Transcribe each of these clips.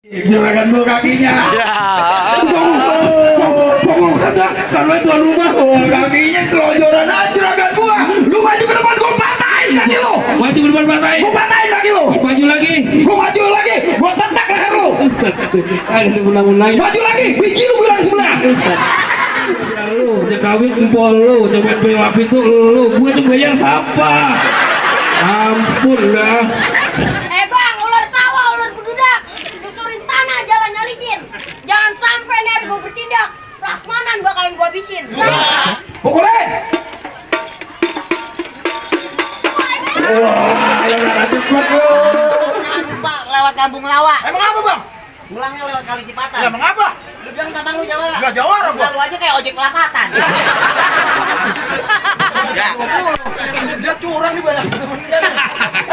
Juragan dulu kakinya. Pokok kata kalau tuan rumah kakinya selonjoran aja juragan gua. Lu maju ke depan gua patahin kaki lu. Maju ke depan patahin. Gua patahin kaki lu. Maju lagi. Gua maju lagi. Gua tetak leher lu. Ada ulang-ulang. Maju lagi. Biji lu bilang sebelah. Lu, kawin empol lu, nyampe pelap itu lu. Gua cuma bayar siapa? Ampun dah. Bang, ular sawah, ular bedudak, susurin tanah, jalannya licin. Jangan sampai nih gue bertindak, prasmanan bakalan gue habisin. Pukulin. Wah, Jangan lupa lewat kampung Lawa. emang apa bang? Pulangnya lewat Kali Cipatan. Ya emang apa? Lu bilang kampung lu Jawa. Enggak Jawara gua. Lu aja kayak ojek pelapatan. Ya. Dia curang nih banyak temennya.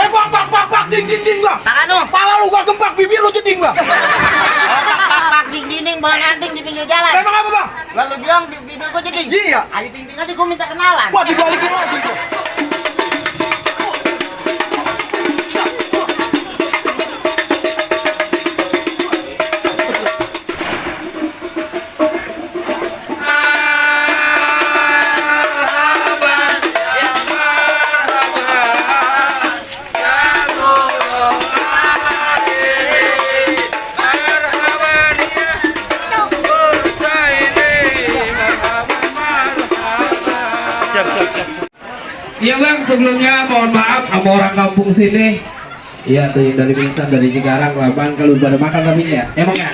Bang, ding bang. Tangan lu. Kepala lu gua gempak, bibir lu jeding bang. Pak dinding bahan anting di pinggir jalan. Emang apa bang? Lalu bilang bibir gua jeding. Iya. Ayo ting aja gua minta kenalan. Wah dibalikin lagi gua. Iya bang, sebelumnya mohon maaf sama orang kampung sini. Iya tuh dari Pingsan, dari Cikarang, Lapan, kalau pada makan tapi ya, emang ya.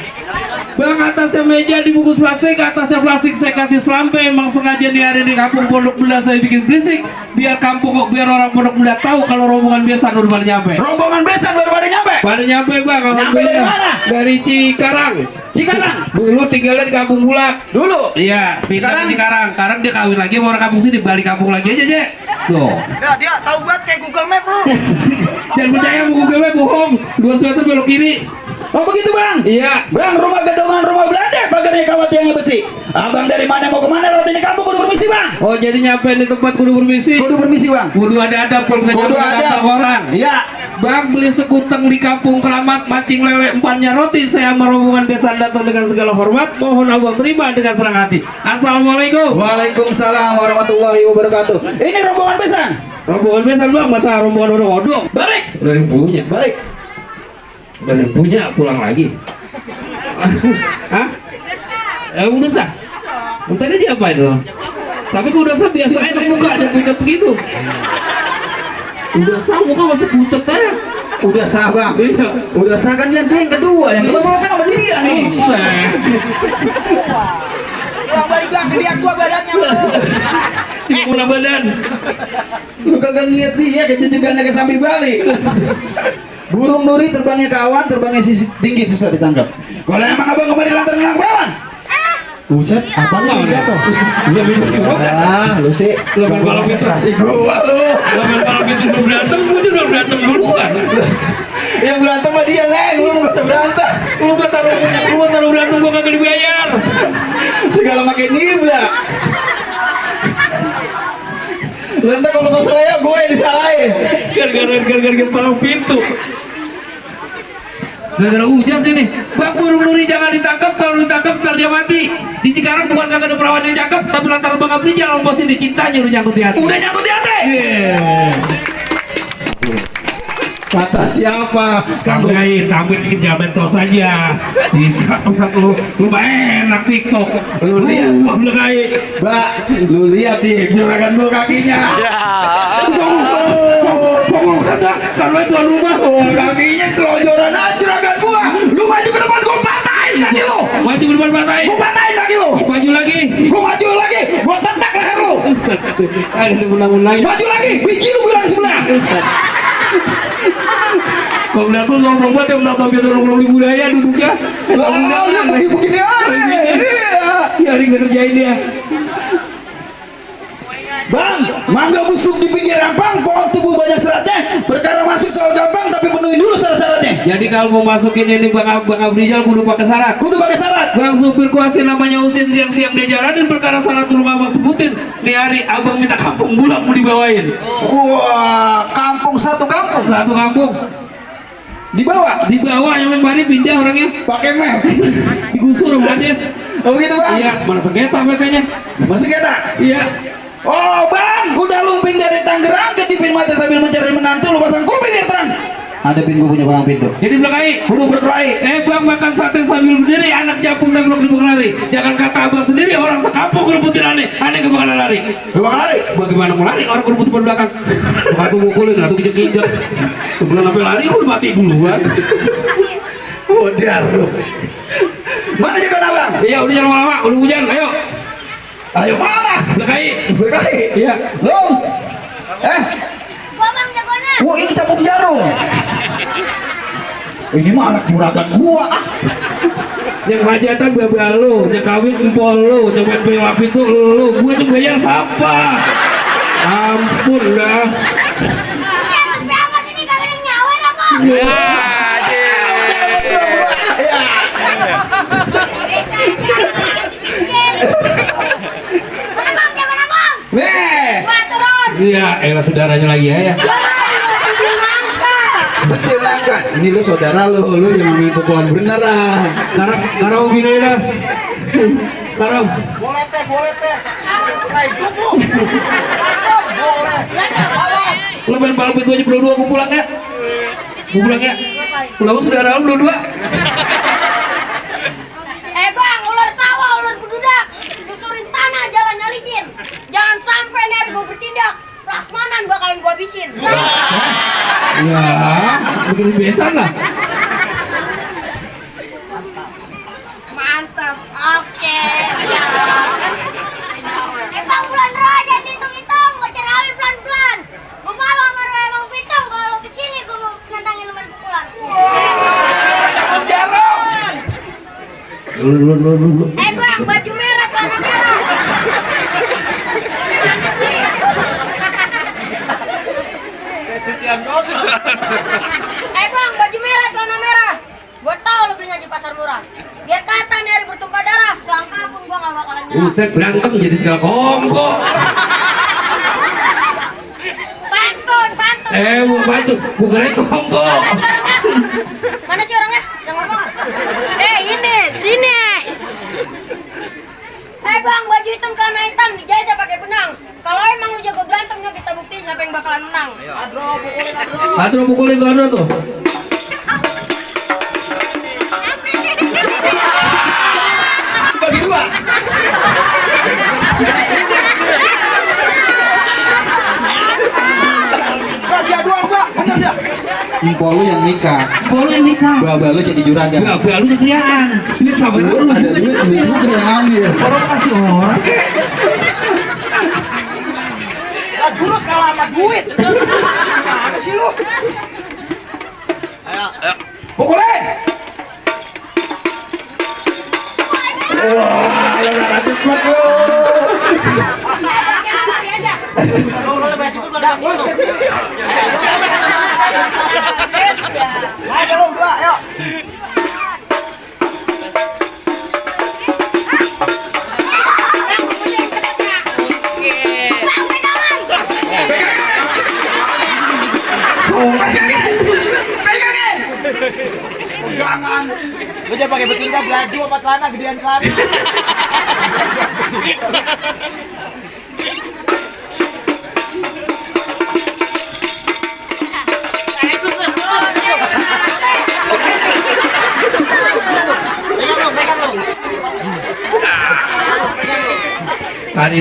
Bang, atasnya meja dibungkus plastik, atasnya plastik saya kasih selampe. Emang sengaja nih hari di kampung Pondok Benda saya bikin berisik, biar orang Pondok Benda tahu kalau rombongan biasa baru pada nyampe. Rombongan besan baru pada nyampe. Pada nyampe bang, Nyampe dari mana? Dari Cikarang. Cikarang. Dulu tinggalnya di Kampung Bulak. Dulu. Iya, pindah ke Cikarang. Sekarang dia kawin lagi sama orang kampung sini, balik kampung lagi aja, Cek. Tuh. Nah, dia tahu banget kayak Google Map lu. Jangan percaya sama Google Map, bohong. 200 meter belok kiri. Oh begitu bang? Iya. Bang, rumah gedongan rumah Belanda, pagarnya kawat yang besi. Abang dari mana mau kemana? Lewat ini kampung kudu permisi bang. Oh, jadi nyampe di tempat kudu permisi. Kudu permisi bang. Kudu ada kalau kita Kudu ada orang. Iya. Bang, beli sekuteng di kampung Keramat, mancing lele, empatnya roti. Saya sama rombongan besan datang dengan segala hormat. Mohon abang terima dengan senang hati. Assalamualaikum. Waalaikumsalam warahmatullahi wabarakatuh. Ini rombongan besan. Rombongan besan bang, masa rombongan odong-odong? Balik. Udah yang punya. Balik. Udah yang punya, pulang lagi. Hah? Udah sah? Tadi diapain loh? Tapi kalau udah sah biasa enak muka, jangan pucat begitu. Udah sah muka masih pucat aja. Udah sah bang. Iya. Udah sah kan dia yang kedua. Yang kedua kan sama dia nih. Bang balik bang, gedean gua badannya lu. Gimana badan? Lu kagak ngeliat dia kejendegannya ke sambil balik. Burung nuri terbangnya ke awan, terbangnya sisi tinggi susah ditangkap. Kalau emang abang kembali lantaran anak perawan. Buset, apa lu beda tuh? Ah, lu sih. Lu main balap itu. Kasih gua lu. Laman balap itu belum berantem, gua juga belum berantem duluan. Yang berantem mah dia, Neng. Lu enggak usah berantem. Lu mah taruh berantem gua kagak dibayar. Segala makin nibla. Lantas kalau nggak salah ya gue yang disalahin. Gara-gara palang pintu. Gara-gara hujan sini. Bang, burung nuri jangan ditangkap, kalau ditangkap ntar dia mati. Di Cikarang bukan kagak ada perawan yang cakep, tapi lantaran Bang Abri jalan bos ini cintanya udah nyangkut di hati. Udah nyangkut di hati. Kata siapa? Kamu tampil jamet tos saja. Bisa lu enak TikTok. Lu lihat. Mbak, lu lihat nih juragan lu kakinya. Pokok kata kalau tuan rumah Kakinya selonjoran aja juragan gua. Lu maju ke depan gua patahin kaki lu. maju ke depan patahin. Gua patahin kaki lu. Maju lagi. Gua maju lagi. Gua tetak leher lu. Ada ulang-ulang. Maju lagi. Biji lu bilang sebelah. Kalau udah tuh sombong banget ya, udah tau biasa orang di budaya duduknya. Lah, begini aja. Ya, hari ngerjain dia. Bang, mangga busuk di pinggir rampang, pohon tubuh banyak seratnya. Perkara masuk soal gampang, tapi penuhi dulu syarat-syaratnya. Jadi kalau mau masukin ini Bang Abrizal kudu pakai syarat. Kudu pakai syarat. Bang supir kuasin namanya Usin, siang-siang dia jalanin perkara syarat dulu abang sebutin. Nih hari abang minta kampung Bulak mau dibawain. Wah, kampung satu kampung. Satu kampung. Dibawa, Dibawa yang mari pindah orangnya. pakai map. Digusur sama Ades. Oh gitu bang? Iya, mana sengketa mereka. Masih kita? Iya. Oh bang, udah lumping dari Tangerang ke dipin mata sambil mencari menantu, lu pasang kuping biar terang. Ada pin gue punya bang pintu. Jadi belakang. Kudu berkelahi. Bang makan sate sambil berdiri, anak japung dan belum lari. Jangan kata abang sendiri, orang sekampung rebutin aneh ke bakalan lari. Lu bakal lari? Bagaimana mau lari? Orang rebut depan belakang. Kartu mukulin, kartu injek-injek. Sebelum sampai lari, udah mati duluan. Udah lu. Mana jaga abang? Iya, udah jangan lama-lama, udah hujan, ayo. Ayo mana? Belakang. Berkelahi. Iya. Lu? Gua bang jagoannya. Wah ini capung jarum. Ini mah anak juragan gua. Yang hajatan babak lu, yang kawin empol lu, yang main pelap itu lu, gua juga bayar siapa? Ampun dah. Ya tapi amat ini kagak ada yang nyawer apa? Ya, Bisa aja lagi miskin. Mana bang jagoan abang? Nih. Gua turun. iya, elah saudaranya lagi ya. Pentil nangka. Betul kan? Ini lu saudara lu yang main pukulan beneran. Sekarang gini lah. Sekarang Boleh teh. Hai, kupu. Mantap, boleh. lu main balap itu aja berdua, gua pulang ya. Gua pulang ya. Pulang saudara lu berdua. Bang, ular sawah, ular bedudak, susurin tanah, jalannya licin. Jangan sampai nih gue bertindak, prasmanan bakalan gue habisin. Ya, bikin besan lah. Mantap, oke. Bang, bulan raja dihitung-hitung, gue cerawi pelan-pelan. Gue malu sama emang pitung, kalau kesini gue mau nantangin lu main pukulan. Lu. Bang, baju merah, celana merah. Mana sih? Bang, baju merah, celana merah. Gue tau lu belinya di pasar murah. Biar kata nih hari bertumpah darah, selangkah pun gue gak bakalan nyerah. Buset, berantem jadi segala kongko. Pantun. Mau bantu, bukan kongko. Mana sih orangnya? Yang ngomong. Ini, sini. Bang, baju hitam celana hitam dijajah pakai benang. Kalau emang lu jago berantem, yuk kita buktiin siapa yang bakalan menang. Adro pukulin tuh, Adro tuh. Bagi dua. Dia doang, Mbak. Bener dia. Empol lu yang nikah. Boleh nikah. Babak lu jadi juragan. Gak lu keliaan. Duit sama Lu lu. ada duit juga yang ambil. Orang kasih orang. Lah jurus kalah sama duit. Mana sih lu? Pukulin. Wah, lu udah cepet lu. Kalau bahas itu enggak ada apa tuh. Ayo lu dua, ayo. Pegangan. Lu jangan pakai betingga baju apa celana gedean celana. Hari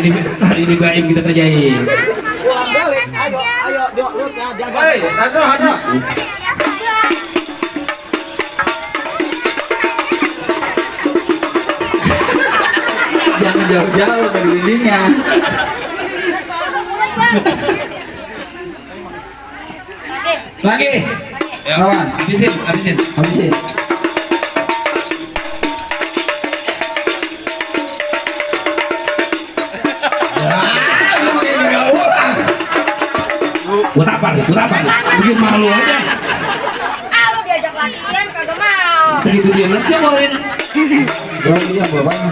ini baik kita kerjain. Pulang balik. Ayo, lu jaga. Hei, Adro. Jangan jauh-jauh dari dindingnya. Lagi. Lawan. Habisin. Habisin. Gua tapar. Bikin malu aja. Lu diajak latihan kagak mau. Segitu dia lesnya Morin. Gua ini yang bapaknya.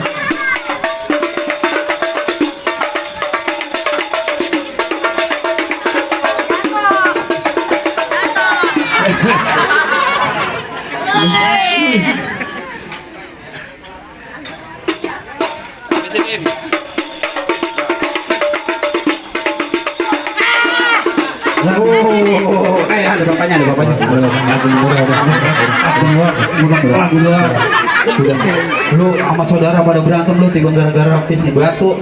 lah gua. Udah. Lu sama saudara pada berantem lu tiba gara-gara pis di batu.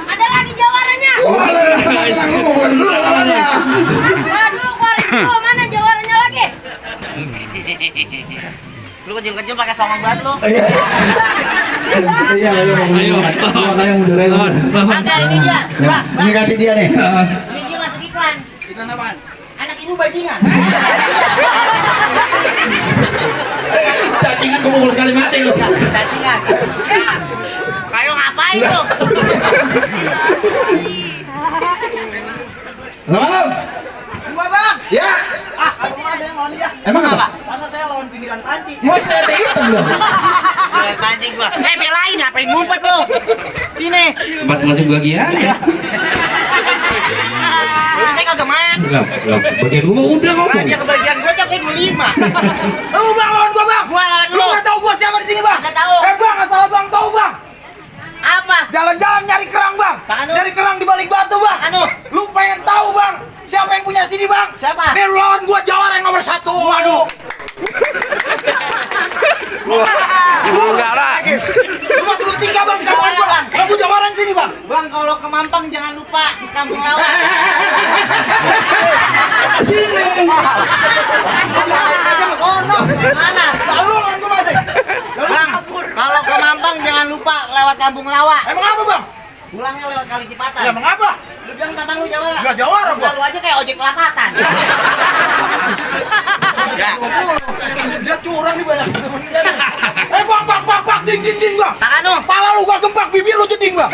Ada lagi jawarannya. Nah, dulu keluarin dulu, mana jawarannya lagi? Lu kecil-kecil pakai somong banget lu. Iya, ayo makanya mundur aja. Ada ini dia. Nah, ini kasih dia nih. Ini dia masuk iklan. Iklan apaan? Anak ibu bajingan. Cacingan gua mukul sekali mati lu. Bajingan. Kayu ngapain lu? Lawan lu. Gua bang. Ya. Ah, kalau mah saya lawan dia. Emang apa? Masa saya lawan pinggiran panci? Mau saya hitam dong. Pinggiran panci gua. Belain ngapain ngumpet lu? Sini. Masing-masing bagian. Saya kagak main. Lah, bagian gua mah udah Wah, ngomong. dia kebagian gua capek 25. Lu bang lawan gua bang. Gua lawan lu. Lu enggak tahu gua siapa di sini bang? Enggak tahu. Bang, asal bang tahu bang. Apa? Jalan-jalan nyari kerang bang. Nyari kerang di balik batu bang. Lu pengen tahu bang? Siapa yang punya sini bang? Siapa? Nih lu lawan gua jawara yang nomor 1. Waduh. Enggak lah. Lu masih bertiga bang di kampung gua. Lu jawaran sini bang. Bang kalau ke Mampang jangan lupa di kampung lawan. Sini. Jangan sono. Mana? Lalu lawan gua masih. Bang, kalau ke Mampang jangan lupa lewat kampung lawa. Emang apa bang? Pulangnya lewat Kali Cipatan. Ya emang apa? Lu bilang kapan lu jawara? Enggak jawara gua. Lu aja kayak ojek lapatan. Ya. Dia curang nih banyak temen. Bang, ding bang. Takano. Pala lu gua gempak, bibir lu jeding bang.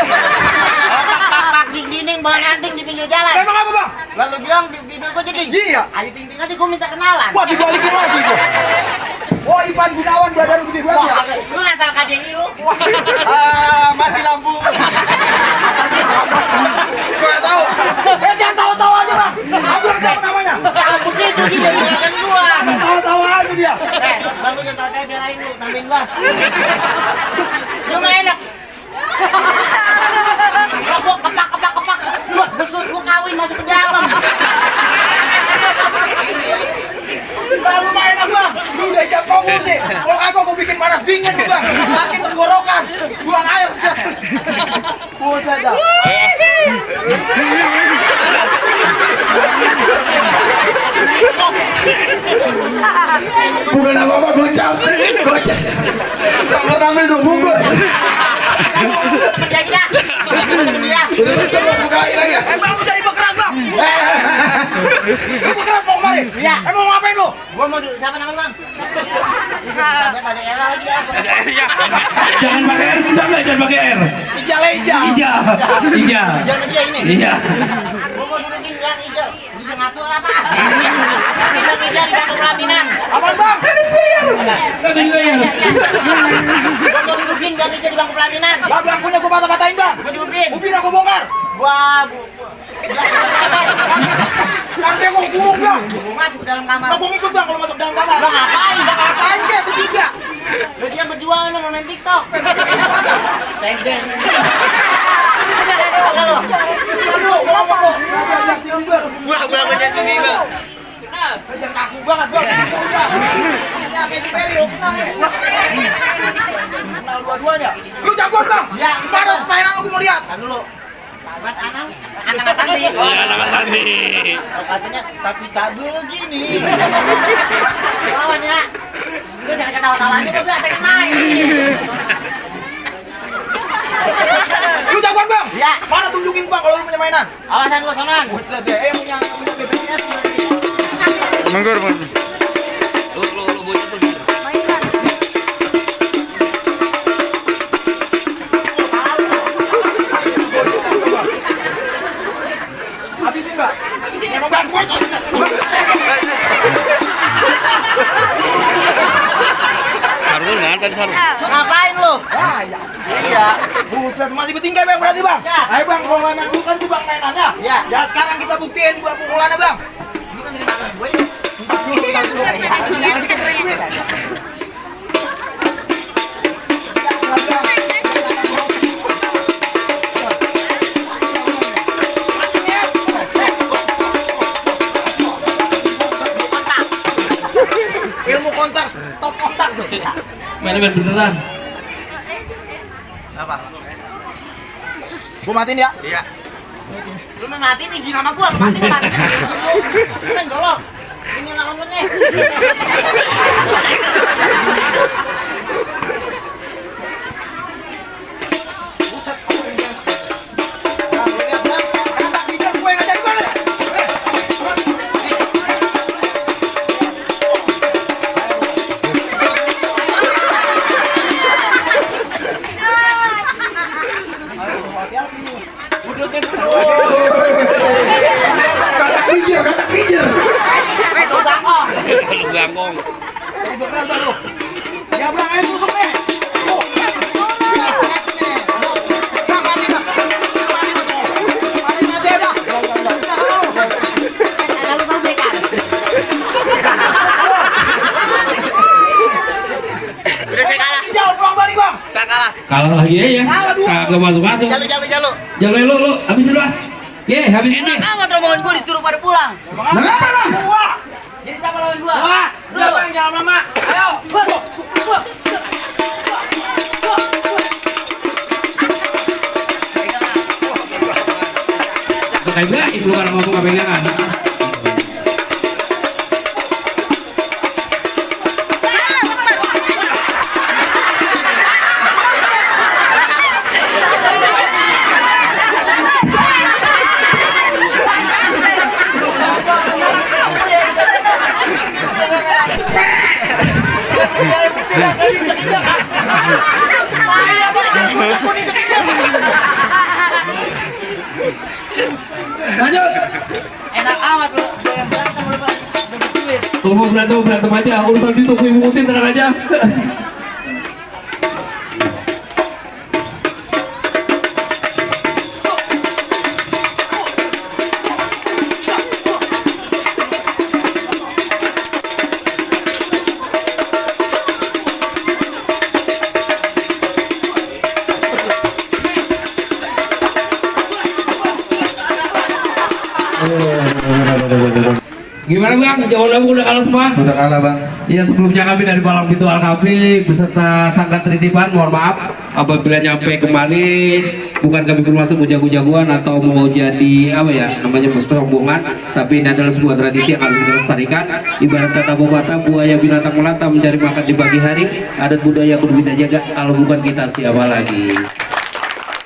Pak ding bawa anting di pinggir jalan. Emang apa bang? Lalu bilang bibir gua jeding. Iya. Ayo ting aja gua minta kenalan. Wah dibalikin lagi gua. Oh Ipan Gunawan badan gede banget ya. Lu asal KDI lu. Mati lampu. Gua enggak tahu. Jangan tahu-tahu aja bang. Abang siapa namanya? Begitu dia bilangkan gua. Tahu-tahu aja dia. Bang lu jangan tahu belain lu, tambahin gua. Lu enggak enak. Gua kepak. Gua besut gua kawin masuk ke dalam. Lalu main apa bang? Lu udah jam kamu sih. Kalau kagak gua bikin panas dingin lu bang. Sakit tenggorokan. Buang air sekarang. Buset dah. Bukan apa-apa, gocap. Kamu ambil 2 bungkus. Jadi dah. Temen dia. Udah setel lu bukain lagi. Bang lu jadi pekeras bang. Lu pekeras mau kemarin? Iya. Emang mau ngapain lu? Gua mau siapa namanya bang? Ada era lagi dah. Jangan pakai air bisa nggak? Jangan pakai air. Ija. Ija. Jangan dia ini. Iya. Gua mau dudukin bilang Ija. Dia ngatur apa? Bilang Ija di bangku pelaminan. Apaan bang? Kata juga ya. Gua mau dudukin bilang Ija di bangku pelaminan. Bang, bangkunya gua patah-patahin bang. Gua dudukin. Ubin aku bongkar. Nanti gua gulung bang. Gua masuk ke dalam kamar. Gua ikut bang kalau masuk dalam kamar. Bang ngapain? Bang ngapain kek bertiga? Lu dia berdua lu main TikTok. Teng. Gua belum Justin Bieber. Kerja kaku banget bang. Ya Katy Perry lu kenal ya? Kenal dua-duanya. Lu jagoan bang. Ya, Mana mainan lu gua mau lihat. Tar dulu. Mas Anang, anak Santi. Anak Santi. Katanya tapi tak begini. Lawan ya. Lu jangan ketawa-tawa aja, lu biasa main. Lu jagoan bang. Ya. Mana tunjukin bang kalau lu punya mainan. Awasan gua sonan. Buset deh, punya BBS. Manggur. Habisin mbak. Emang bang kuat. Sarungan tadi sarung. Ngapain lu? Ah ya. Iya. Buset, masih bertingkai bang berarti bang. Ya. Ayo bang, kalau mainan dulu kan tuh bang mainannya. Ya. Ya sekarang kita buktiin buat pukulannya bang. Ilmu kontak top kontak tuh. Main beneran. Apa? Gua matiin ya? Iya. Lu main matiin izin sama gua, lu matiin kan? Lu main golok. Ini lawan lu nih. Buset. Nah, lu lihat ya. Kata bidang gue yang ngajarin gua nih. Hati-hati nih. Budutnya dulu. Kata pijer. Itu bangkong. Lu gangkong. Jadi beneran tuh lu. Ya belang aja tusuk nih. Tuh. Nah, mati nih. Nah, mati dah. Mati mah tuh. Mati dah. Udah lu. Lalu bang berikan. Udah saya kalah. Jauh pulang balik bang. Saya kalah. Kalah lagi ya. Kalah dua. Kagak masuk. Jalu. Jalan lu habisin lu. Ye, habisin nih. Enak amat rombongan gue disuruh pada pulang. Kenapa lah? Gua. Jadi siapa lawan gue? Wah. Udah bang, jangan lama. Ayo. Kayak baik lu kalau ngomong pegangan. Tidak saya diinjak-injak. Saya bang, aku cekun diinjak-injak. Lanjut. Enak amat lu. Yang berantem lu bang. Kalau mau berantem aja. Urusan itu gue ngikutin tenang aja. Gimana bang? Jauh labu udah kalah semua? Udah kalah bang. Ya sebelumnya kami dari Palang Pintu Alkapi beserta Sangga Tritipan mohon maaf apabila nyampe kemari bukan kami bermaksud mau jago-jagoan atau mau jadi apa ya namanya kesombongan, tapi ini adalah sebuah tradisi yang harus kita lestarikan. Ibarat kata pepatah, buaya binatang melata mencari makan di pagi hari, adat budaya kudu kita jaga, kalau bukan kita siapa lagi.